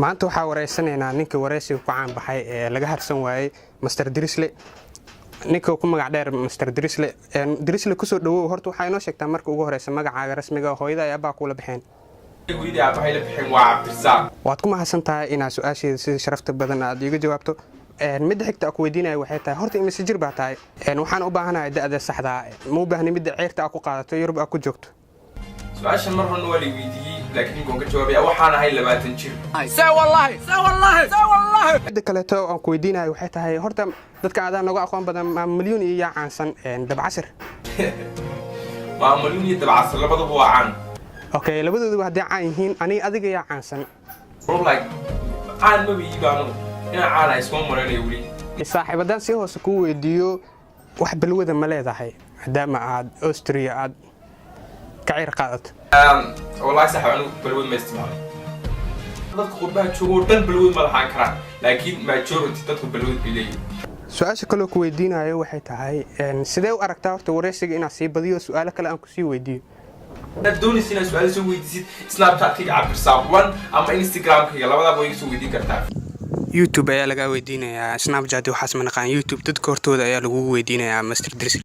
Maanta waxaa wareysanaynaa ninka wareysiga ku caan baxay ee laga harsan waayey, Master Dirisle, ninka ku magac dheer Master Dirisle. Dirisle, kusoo dhawow. Horta waxaa inoo sheegtaa marka ugu horeysa magacaaga rasmiga, hooyada ay abbaa kuula baxeen. Hooyadii aabbahay la bixin waa Cabdirasaaq. Waad ku mahadsan tahay inaad su-aasheeda sida sharafta badan aad iiga jawaabto. Midda xigta aan ku weydiinaya waxay tahay, horta imise jir baa tahay? Waxaan u baahanahay da'da saxda ah. Ma u baahni midda ceyrta aad ku qaadato, Yurub aad ku joogto. Su-aashan mar horena waa la weydiiyey, laakiin waan ka jawaabaya. Waxaan ahay 20 jir. Midda kaleeto aan ku weydiinayo waxay tahay, horta dadka adaa nooga aqoon badan, Maama Malyuun iyo yaa caansan, Dabcasir? Maama Malyuun iyo Dabcasir labaduba waa caan. Okay, labadooduba hadday caan yihiin, aniga adiga yaa caansan? Bro, like, caan maba iibaano inaan caan ahay isma maranayo weli. Saaxiib, haddaan si hoose kuu weydiiyo, wax balwada ma leedahay, maadaama aad Austria aad ka ceyr qaadato? Wallahi saaxiib, anigu balwad ma isticmaalo. Dadka qurbaha jooga oo dhan balwad ma lahaan karaan, laakiin majority dadku balwad bay leeyihin. Su-aasha kaloo ku weydiinayo waxay tahay, sidee u aragtaa horta wareysiga inaan sii badiyo, su-aalo kale aan kusii weydiiyo? Haddaad doonaysa inaad su-aalo soo weydiisid, Snapchatkayga Cabdirasaaq one ama Instagramkayga, labadaba way iga soo weydiin kartaa. YouTube ayaa lagaa weydiinayaa, Snapchat waxaas ma naqaan. YouTube dadka hortooda ayaa lagugu weydiinayaa, Master Dirisle.